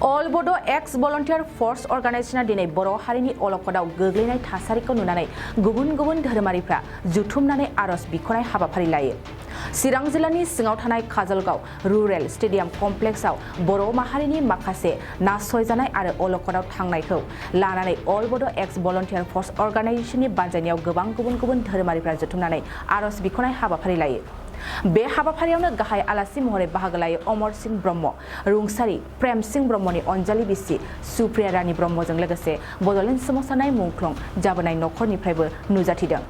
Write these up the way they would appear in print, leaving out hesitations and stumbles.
All Bodo Ex Volunteer Force Organization दिनै बर' हारिनि अलखदाव गोग्लैनाय थासारिखौ नुनानै गुबुन धोरोमारिफ्रा जुथुमनानै आरज बिख'नाय हाबाफारि लायो। चिरां जिल्लानि सिङाव थानाय काजलगाव रुरेल स्टेडियाम कमप्लेक्सआव बर' माहारिनि माखासे नासयजानाय आरो अलखदाव थांनायखौ लानानै All Bodo Ex Volunteer Force Organizationनि बानजायनायाव गोबां गुबुन धोरोमारिफ्रा जुथुमनानै आरज बिख'नाय हाबाफारि लायो। बे हाबाफारियावनो गाहाय आलासि महरै बाहागो लायो अमर सिंह ब्रह्म, रुंसारि प्रेम सिंह ब्रह्मनि अनजालि बिसि सुप्रिया रानी ब्रह्मजों लोगोसे बड'लेण्ड सोमावसारनाय मुंख्लं जाबोनाय नखरनिफ्रायबो नुजाथिदों।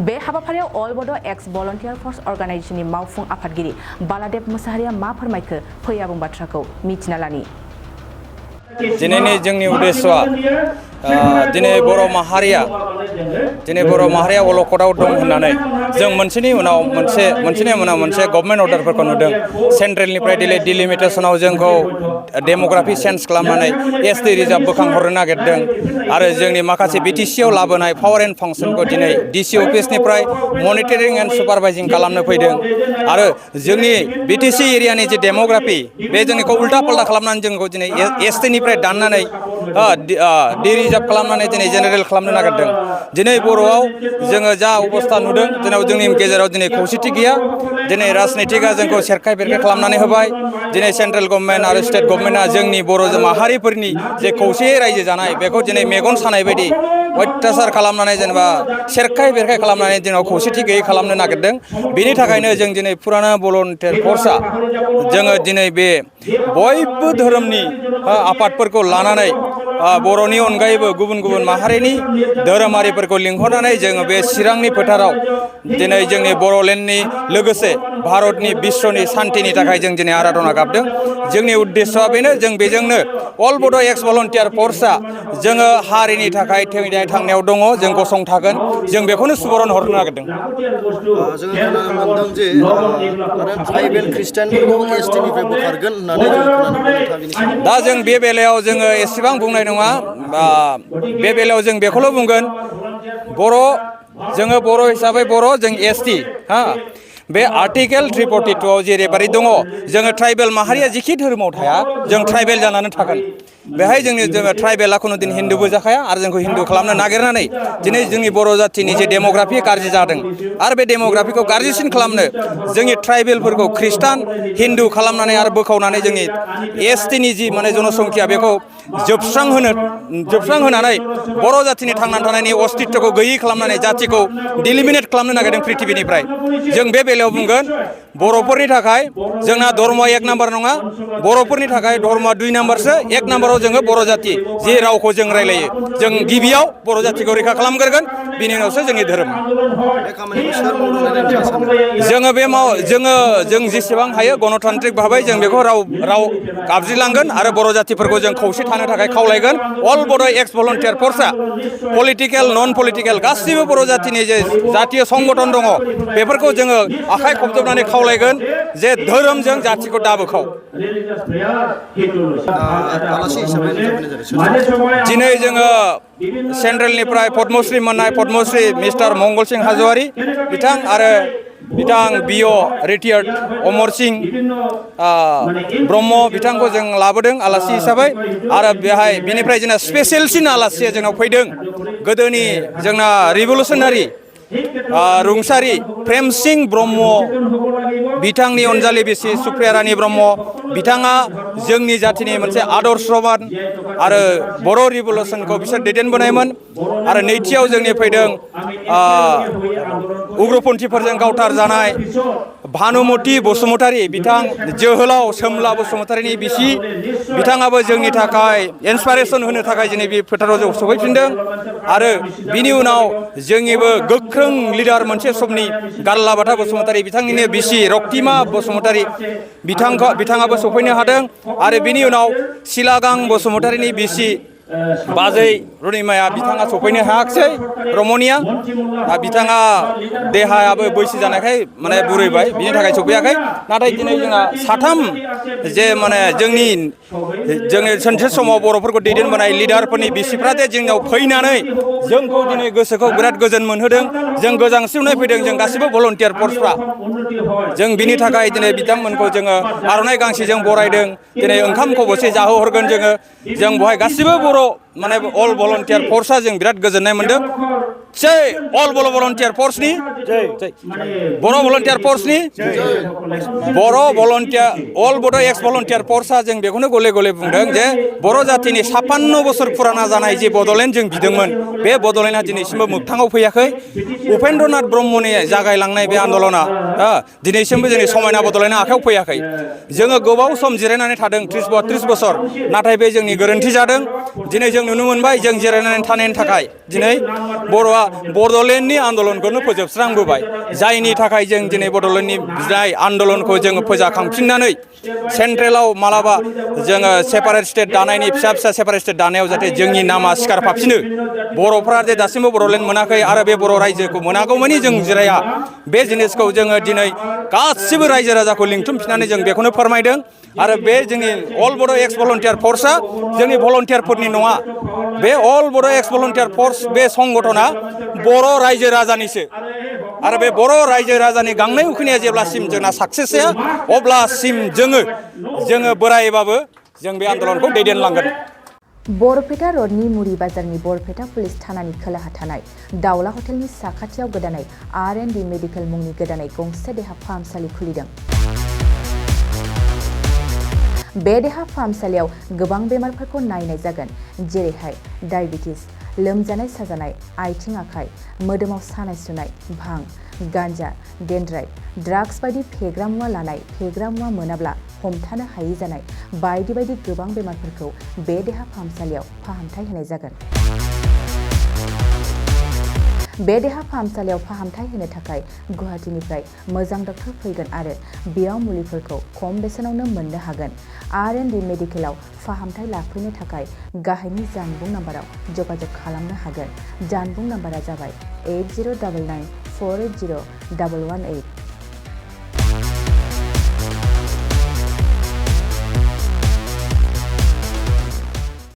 बे हाबाफारियाव All Bodo Ex Volunteer Force Organizationनि मावफुं आफादगिरि बालादेब मुसाहारिया मा फोरमायखो फै आबुं बाथ्राखौ मिथिना लानि। दिनैनि जोंनि उद्देश्यआ दिनै बर' माहारिया अलखदाव दं होननानै जों मोनसेनि उनाव मोनसे गभर्नमेन्ट अर्डारफोरखौ नुदों। सेन्ट्रेलनिफ्राय डिलिमिटेसनाव जोंखौ डेमोग्राफि चेन्ज खालामनानै एसटि रिजार्भ बोखांहरनो नागिरदों आरो जोंनि माखासे बिटिसिआव लाबोनाय पावार एन्ड फांसनखौ दिनै डिसि अफिसनिफ्राय मनिटरिं एन्ड सुपारभाइजिं खालामनो फैदों आरो जोंनि बिटिसि एरियानि जे डेमोग्राफि बे जोंनिखौ उल्टा पाल्टा खालामनानै जोंखौ दिनै एसटिनिफ्राय दाननानै डि रिजार्भ खालामनानै दिनै जेनेरेल खालामनो नागिरदों। दिनै बर'आव जोङो जा अबस्था नुदों जोंनि गेजेराव दिनै खौसेथि गैया। दिनै राजनितिकआ जोंखौ सेरखाय बेरखाय खालामनानै होबाय। दिनै सेन्ट्रेल गभर्नमेन्ट आरो स्टेट गभर्नमेन्टआ जोंनि बर' माहारिफोरनि जे खौसेयै रायजो जानाय बेखौ दिनै मेगन सानाय बायदि अत्याचार खालामनानै जेनेबा सेरखाय बेरखाय खालामनानै दिनाव खौसेथि गैयै खालामनो नागिरदों। बेनि थाखायनो जों दिनै फुराना भलन्टियार फर्सआ जोङो दिनै बे बयबो धोरोमनि आफादफोरखौ लानानै बर'नि अनगायैबो गुबुन माहारिनि धोरोमारिफोरखौ लिंहरनानै जोङो बे चिरांनि फोथाराव दिनै जोंनि बर'लेण्डनि लोगोसे भारतनि बिश्वनि सान्थिनि थाखाय जों दिनै आराधना गाबदों। जोंनि उद्देश्यआ बेनो, जों बेजोंनो All Bodo Ex Volunteer Forceआ जोङो हारिनि थाखाय थैनाय थांनायाव दङ, जों गसंथागोन, जों बेखौनो सुबुरुन हरनो नागिरदों। जोङो खोनानो मोनदों जे आरो ट्राइबेल ख्रिस्टियानफोरखौ एसटिनिफ्राय बोखारगोन होननानै जोङो खोनानो मोनदों। नोंथाङा बेनि सायाव दा जों बे बेलायाव जोङो एसेबां बुंनाय नङा। बे बेलायाव जों बेखौल' बुंगोन, जोङो बर' हिसाबै जों एसटि बे आर्टिकेल 342आव जेरैबायदि दङ जोङो ट्राइबेल माहारिया जिखि धोरोमाव थाया जों ट्राइबेल जानानै थागोन। बेहाय जोङो ट्राइबेला खुनु दिन हिन्दुबो जाखाया आरो जोंखौ हिन्दु खालामनो नागिरनानै दिनै जोंनि बर' जाथिनि जे डेमोग्राफि गाज्रि जादों आरो बे डेमोग्राफिखौ गाज्रिसिन खालामनो जोंनि ट्राइबेलफोरखौ ख्रिस्टान हिन्दु खालामनानै आरो बोखावनानै जोंनि एसटिनि जि जनसंख्या बेखौ जोबस्रांहोनानै बर' जाथिनि थांनानै थानायनि अस्तित्वखौ गैयै खालामनानै जाथिखौ डिलिमिनेट खालामनो नागिरदों पृथिबिनिफ्राय। जों बे बेलायाव बुंगोन, बर'फोरनि थाखाय जोंना धर्मआ 1 नाम्बार नङा, बर'फोरनि थाखाय धर्मआ 2 नाम्बारसो। 1 नाम्बाराव जोङो बर' जाथि जि रावखौ जों रायलायो, जों गिबियाव बर' जाथिखौ रैखा खालामग्रोगोन, बिनि उनावसो जोंनि धोरोम। बे खामानिखौ सोर मावदों होननानै नोंथाङा सानो? जों जेसेबां हायो गणतान्त्रिक भाबै जों बेखौ राव गाबज्रिलांगोन आरो बर' जातिफोरखौ जों खौसे थानो थाखाय खावलायगोन। All Bodo Ex Volunteer Forceआ पलिटिकेल नन पलिटिकेल गासिबो बर' जातिनि जे जातीय संगठन दङ बेफोरखौ जोङो आखाइ खबजबनानै खावलायगोन जे धोरोमजों जातिखौ दाबोखाव। आलासि हिसाबै नुजाफैनाय जादों। दिनै जोङो सेन्ट्रेलनिफ्राय पद्मश्री मोननाय पद्मश्री मिस्टार मंगल सिंह हाज'वारि बिथां आरो बिअ रिटायार्ड अमर सिंह ब्रह्म बिथांखौ जों लाबोदों आलासि हिसाबै। आरो बिनिफ्राय जोंना स्पेसियेलसिन आलासिया जोंनाव फैदों, गोदोनि जोंना रिभलुसनारि रुंसारि प्रेम सिंह ब्रह्म बिथांनि अनजालि बिसि सुप्रिया रानी ब्रह्म बिथाङा जोंनि जातिनि मोनसे आदर्शवान आरो बर' रिभलुसनखौ बिसोर दैदेनबोनायमोन। आरो नैथियाव जोंनि फैदों उग्रपन्थिफोरजों गावथार जानाय भानुमति बसुमतारी, बिथां जोहोलाव सोमला बसुमतारीनि बिसि, बिथाङाबो जोंनि थाखाय इन्सपाइरेसन होनो थाखाय दिनै बे फोथाराव जों सफैफिनदों। आरो बिनि उनाव जोंनिबो गोख्रों लिडार मोनसे समनि गारलाबाथा बसुमतारी बिथांनिनो बिसि रक्तिमा बसुमतारी बिथाङाबो सफैनो हादों। आरो बिनि उनाव सिलागां बसुमतारीनि बिसि बाजै रनिमाया बिथाङा सफैनो हायाखिसै रमनिया बिथाङा देहायाबो बैसो जानायखाय माने बुरैबाय बिनि थाखाय सफैयाखै नाथाय दिनै जोंहा साथाम जे माने जोंनि मोनसे समाव बर'फोरखौ दैदेनबोनाय लिडारफोरनि बिसिफ्रा जे जोंनाव फैनानै जोंखौ दिनै गोसोखौ बिराद गोजोन मोनहोदों जों गोजांस्रिवनाय फैदों जों गासिबो भलन्टियार फर्सफ्रा जों बिनि थाखाय दिनै बिथांमोनखौ जोङो आर'नाइ गांसेजों बरायदों दिनै ओंखाम खबसे जाहोहरगोन जों बेवहाय गासिबो बर' माने अल भलन्टियार फर्सआ जों बिराद गोजोननाय मोनदों जै अल भलन्टियार फर्सनि बर' भलन्टियार फर्सनि बर' भलन्टियार अल बड' एक्स भलन्टियार फर्सआ जों बेखौनो गले गले बुंदों जे बर' जातिनि 56 बोसोर फुराना जानाय जे बड'लेण्ड जों बिदोंमोन बे बड'लेण्डआ दिनैसिमबो मोगथाङाव फैयाखै उपेन्द्रनाथ ब्रह्मनि जागायलांनाय बे आन्दलना दिनैसिमबो जोंनि समायना बड'लेण्डआ आखायाव फैयाखै जोङो गोबाव सम जिरायनानै थादों 30-32 बोसोर नाथाय बे जोंनि गोरोन्थि जादों दिनै जों नुनो मोनबाय जों जिरायनानै थानायनि थाखाय दिनै बर'आ बड'लेण्डनि आन्दलनखौनो फोजोबस्रांबोबाय जायनि थाखाय जों दिनै बड'लेण्डनि जाय आन्दलनखौ जोङो फोजाखांफिननानै सेन्ट्रेलाव मालाबा जोङो सेपारेट स्टेट दानायनि फिसा सेपारेट स्टेट दानायाव जाहाथे जोंनि नामा सिखारफाफिनो बर'फ्रा जे दासिमबो बड'लेण्ड मोनाखै आरो बे बर' रायजोखौ मोनागौमानि जों जिराया बे जिनिसखौ जोङो दिनै गासिबो रायजो राजाखौ लिंथुमफिननानै जों बेखौनो फोरमायदों आरो बे जोंनि अल बड' एक्स भलन्टियार फर्सआ जोंनि भलन्टियारफोरनि नङा बे अल बड' एक्स भलन्टियार फर्स बे संगठना बर' रायजो राजानिसो आरो बे बर' रायजो राजानि गांनाय उखैनाया जेब्लासिम जोंना साक्सेस जाया अब्लासिम जोङो बोरायबाबो जों बे आन्दलनखौ दैदेनलांगोन बरपेटा रडनि मुरि बाजारनि बरपेटा पुलिस थानानि खोलाहा थानाय दावला हटेलनि साखाथियाव गोदानै R&D मेडिकेल मुंनि गोदानै गंसे देहा फाहामसालि खुलिदों बे देहा फाहामसालियाव गोबां बेमारफोरखौ नायनाय जागोन जेरैहाय डायबिटिस लोमजानाय साजानाय आथिं आखाइ मोदोमाव सानाय सुनाय भां गान्जा डेन्ड्राइट ड्राग्स बायदि फेग्रा मुवा लानाय फेग्रा मुवा मोनाब्ला हमथानो हायै जानाय बायदि बायदि गोबां बेमारफोरखौ बे देहा फाहामसालियाव फाहामथाय होनाय जागोन बे देहा फाहामसालियाव फाहामथाय होनो थाखाय गुवाहाटीनिफ्राय मोजां डक्टर फैगोन आरो बेयाव मुलिफोरखौ खम बेसेनावनो मोननो हागोन R&D मेडिकेलाव फाहामथाय लाफैनो थाखाय गाहायनि जानबुं नाम्बाराव जगाजग खालामनो हागोन जानबुं नाम्बारा जाबाय 8099 480 118